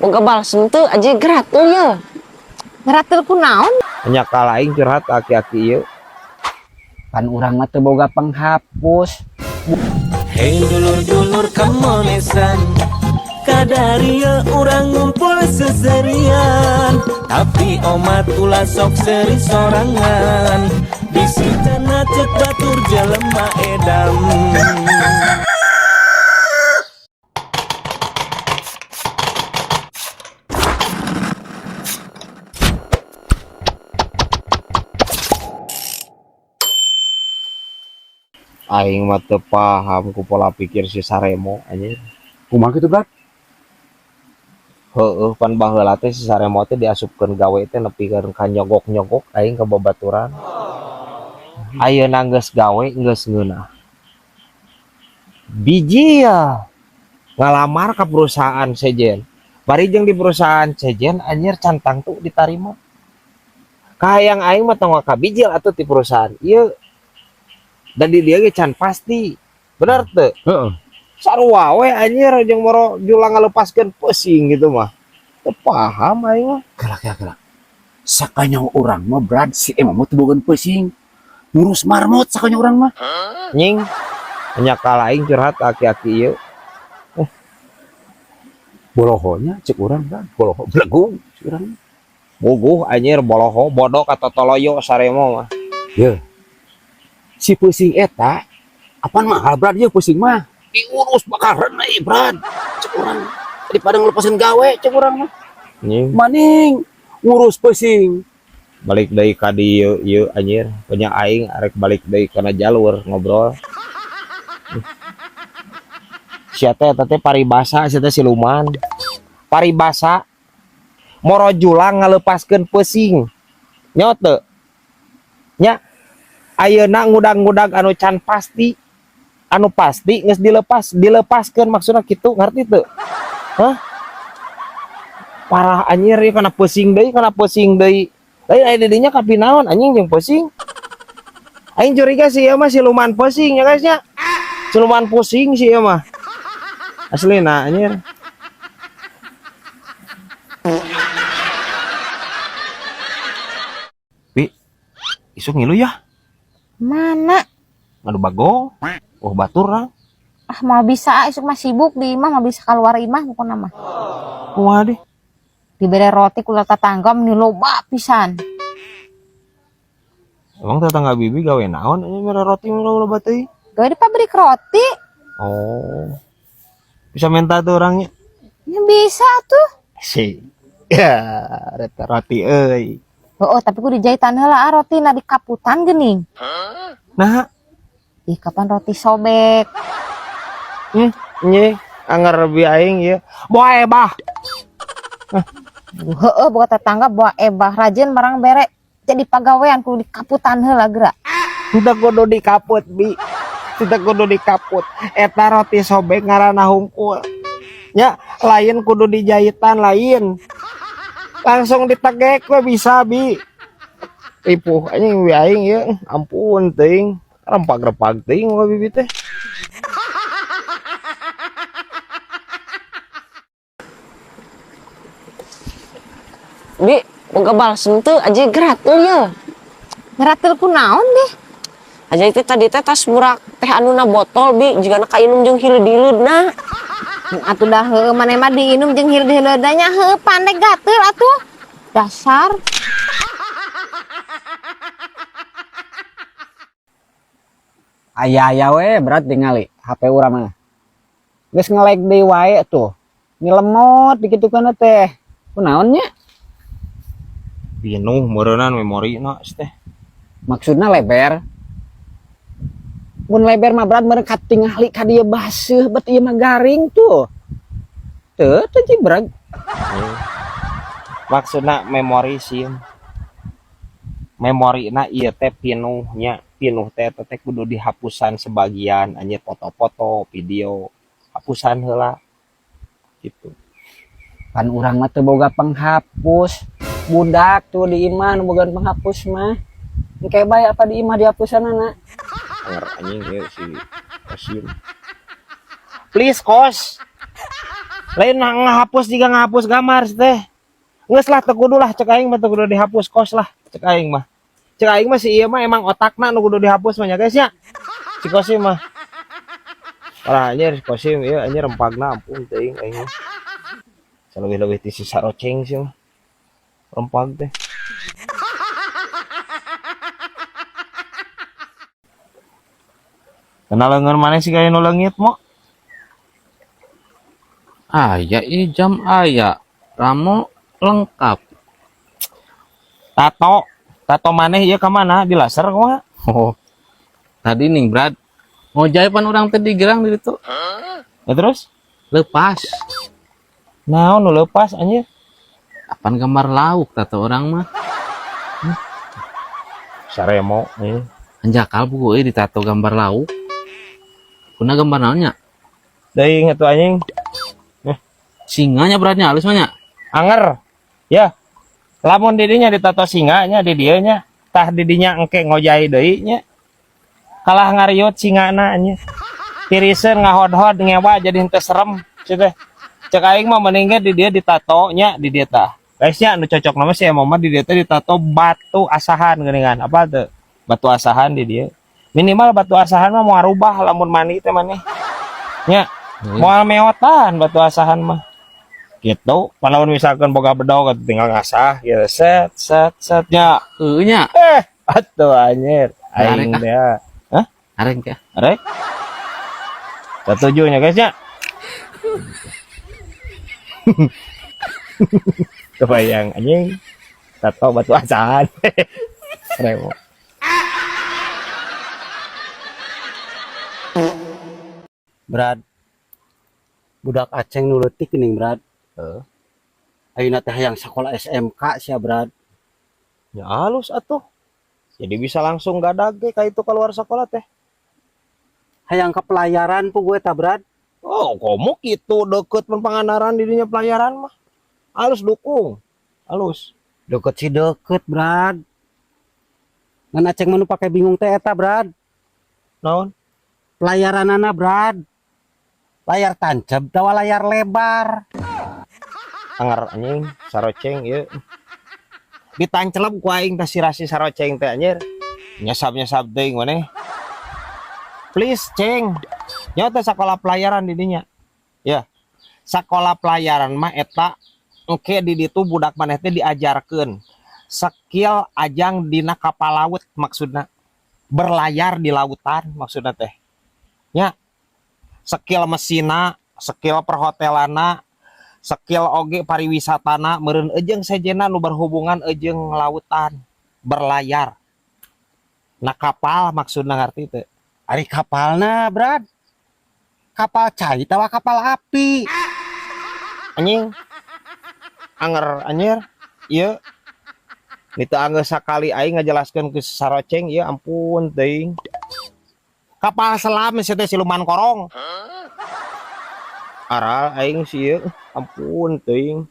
Boga balsem teu aja gratul ye. Ngeratul ku naon? Nya kalah aing curhat aki-aki ieu. Pan urang mah teu boga penghapus. Hei dulur-dulur kemonesan, kadaria urang ngumpul seserian. Tapi omat ulah sok seri sorangan, bisi cenah cek batur jelema edam. Aing mah teu paham ku pola pikir si Saremo anjir. Kumaha kitu, Brad? Heueuh, pan baheula teh si Saremo teh diasupkeun gawe teh nepikeun ka nyogok-nyogok aing ka babaturan. Ayeuna geus gawe geus ngeunah. Biji ya ngalamar ka perusahaan sejen. Bari jeung di perusahaan sejen anjir can tangtu ditarima. Kahayang aing mah tong kabijil atuh ti perusahaan ieu. Dan di dia ge can pasti. Bener teu? Heeh. Sarua we anjir jeung moro julang ngalepaskeun pusing gitu mah. Teu paham aing mah. Kela kela kela. Sakanyaho urang mah, Brad, si Emo mah teu boga pusing. Ngurus marmot sakanyaho urang mah. Nying. Nya kalah aing curhat aki-aki ieu. Bolohonya cek urang, Brad. Boloho belegung cek urang. Buguh anjir boloho bodoh kata toloyo Saremo mah. Ye. Si pusing eta apaan mahal, Brad, ye pusing mah. Diurus bakal renai, Brad. Cek urang daripada ngelepasin gawe cek urang mah. Nying. Maning ngurus pusing. Balik deui ka dieu ieu anjir. Punya aing arek balik deui kana jalur ngobrol. Sia teh eta teh paribasa, sia teh siluman. Paribasa moro julang ngalepaskeun pusing. Nyaho teu? Nya ayeuna ngudag-ngudag anu can pasti. Anu pasti geus dilepas, dilepaskeun maksudna kitu, ngarti teu? Hah? Parah anjir ieu kana pusing deui, kana pusing deui. Lain aya di dinya kapinaon anjing jeung pusing. Aing curiga sih ieu mah siluman pusing ya guys nya. Siluman pusing sih ieu mah. Aslina anjir. Bi, isuk ngilu ya? Mana? Ngadu bagong. Oh batur lah. Ah, mau bisa, isuk mah sibuk di imah, mau bisa keluar imah pokona mah. Kumaha deh? Dibere roti ku tetangga meni loba pisan. Emang tetangga bibi gawe naon ini mere roti meni loba teuing? Gawe di pabrik roti. Oh. Bisa minta tuh orangnya? Ya bisa tuh. Si. Ya, reta roti euy. Oh, tapi ku dijahitan heula ah, roti na dikaputan geuning. Nah. Ih, kapan roti sobek? Nye, anggar bi aing ieu. Boa ebah. Heeh, boga tetangga boa ebah rajin barang bere jadi pagawean kudu dikaputan heula geura. Teu kudu dikaput, Bi. Teu kudu dikaput. Eta roti sobek ngaranna hungkul. Nya, lain kudu dijahitan lain. Langsung ditegek we bisa, Bi. Ripuh anjing bi aing ieu, ampun teuing. Rempag-rempag teuing we bibi teh. Bi, boga balsem teu aja gratul ye. Ngeratul ku naon deh? Aja itu tadi teh tas murak teh anuna botol bi, jigana kainum jeung hileud-hileudna. Atuh dah heueuh maneh mah diinum jeung hileud-hileudna nya heueuh pandai gatel atuh. Dasar. Aya-aya we berat ningali HP urang mah. Geus nge-lag deui wae tuh. Nyelemot dikitukeun teh. Kunaon nya? Pinuh meureunnan memorina teh. Maksudna leber. Mun leber mah berat meureun katingali ka dieu baseuh bet ieu mah garing tuh. Teu teu jibrag. Maksudna memori SIM. Memorina ieu teh pinuhnya. Pinuh teh teh kudu dihapusan sebagian anjir foto-foto, video, hapusan heula. Gitu. Pan urang mah teu boga penghapus. Budak tuh di imah nu boga penghapus mah. Engke bae apa di imah dihapusanana. Anger anjing ieu si Kosim. Please kos. Lain ngahapus juga ngahapus gambar sih teh. Geus lah teu kudu lah cek aing mah teu kudu dihapus kos lah cek aing mah. Cek aing mah si ieu mah emang otakna nu kudu dihapus mah nya guys ya. Si Kosim mah. Parah anjir si Kosim ieu anjir rempagna ampun teuing aing mah. Saleuwih-leuwih ti si saroceng sih mah. Rempag teh. Kenal leungeun maneh sih gaya nu leungit mo. Aya ini jam aya. Ramo lengkap. Tato, tato maneh ieu ka mana? Di laser kumaha? Oh. Tadi nih Brad. Ngojay pan urang teh digerang di ditu. Ya terus? Lepas. Naon nu lepas anjir? Apaan gambar lauk tato orang mah? Saremo anjir. Anjakal buku euy ditato gambar lauk. Kuna gambar naonnya? Deui atuh anjing. Singanya beratnya halus mah nya. Anger. Ya. Lamun di dinya ditato singanya di dieu nya. Tah di dinya engke ngojay deui nya. Kalah ngariut singana anjir. Tiriseun ngahodhod ngewa jadi henteu serem cenah teh. Cek aing mah mending ge di dieu ditato nya di dieu tah. Guys nya anu cocok nama si emang mah di dieu teh ditato batu asahan geuningan. Apa teu? Batu asahan di dieu. Minimal batu asahan mah moal rubah lamun mandi teh maneh. Nya, moal meotan batu asahan mah. Gitu, palawan misalkan boga bedog atuh tinggal ngasah gitu set set set nya. Heueuh nya. Atuh anjir. Aing Arek, ah. teh. Hah? Arek teh. Arek. Setuju nya guys nya. Kebayang anjing. Tato batu asahan. Remo. Brad. Budak Aceng nu leutik geuning Brad. Heeh. Ayeuna teh hayang sakola SMK sia Brad. Ya halus atuh. Jadi bisa langsung gadag ge ka itu keluar sekolah teh. Hayang ke pelayaran pu gue ta Brad. Oh, komo kitu deket mun Pangandaran di dinya pelayaran mah. Halus dukung. Halus. Deket sih deket Brad. Ngan Aceng mah nu pake bingung teh eta Brad. Naon? Pelayaranana Brad. Layar tancap tawa layar lebar. Anger anjing saroceng ieu. Ditancelep ku aing teh sirasi saroceng teh anjir. Nyesap-nyesap teuing maneh. Please ceng. Nya teh sakola pelayaran di dinya. Ya. Sakola pelayaran mah eta engke di ditu budak maneh teh diajarkeun skill ajang dina kapal laut maksudna. Berlayar di lautan maksudna teh. Nya. Skill mesina, skill perhotelana, skill oge pariwisatana meureun eujeung sejenna nu berhubungan eujeung lautan, berlayar. Nah kapal maksudna ngarti teu? Ari kapalna, Brad. Kapal cai tawa kapal api. Anjing. Anger anjir. Ieu. Ni teu anggeus sakali aing ngajelaskeun ke saroceng ieu ampun teuing. Kapal selam sia teh siluman korong. Aral aing si ieu ampun teuing.